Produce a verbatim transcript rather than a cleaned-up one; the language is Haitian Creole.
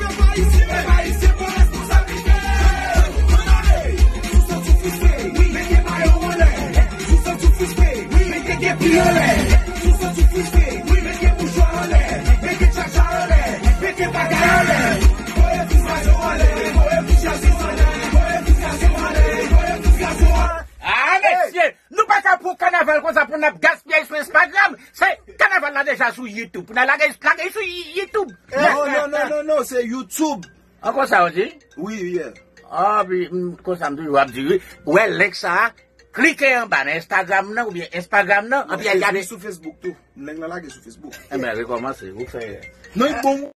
Pèp ayisyen, pèp ayisyen pran responsablite. Ann ale! Si w santi w friske, wi, mete mayo w anlè. Si w santi w friske, wi, mete kepi w anlè. Si w santi w friske, wi, mete mouchwa w anlè. Mete tchatcha w anlè. Mete bagay w anlè. Voye fristrasyon w anlè. Voye fristrasyon w anlè. Voye fristrasyon w anlè. Voye fristrasyon w anlè. Ah, mesye! Nou pa ka pran kanaval konsa pou n ap gaspiye sou Instagram. Se kanaval la deja sou YouTube. Pou n lage, lage sou YouTube. Non, non, non, non, non, se YouTube. An konsa w di? Wi, yeah. Ah, wi, mm, konsa m toujou ap di wi. Ou wè link sa a, klike anba nan Instagram nan oubyen Instagram nan, anpi al gade. Sou Facebook tou. Link la lage sou Facebook. Enben, rekòmanse, ou fè. Non, li bon.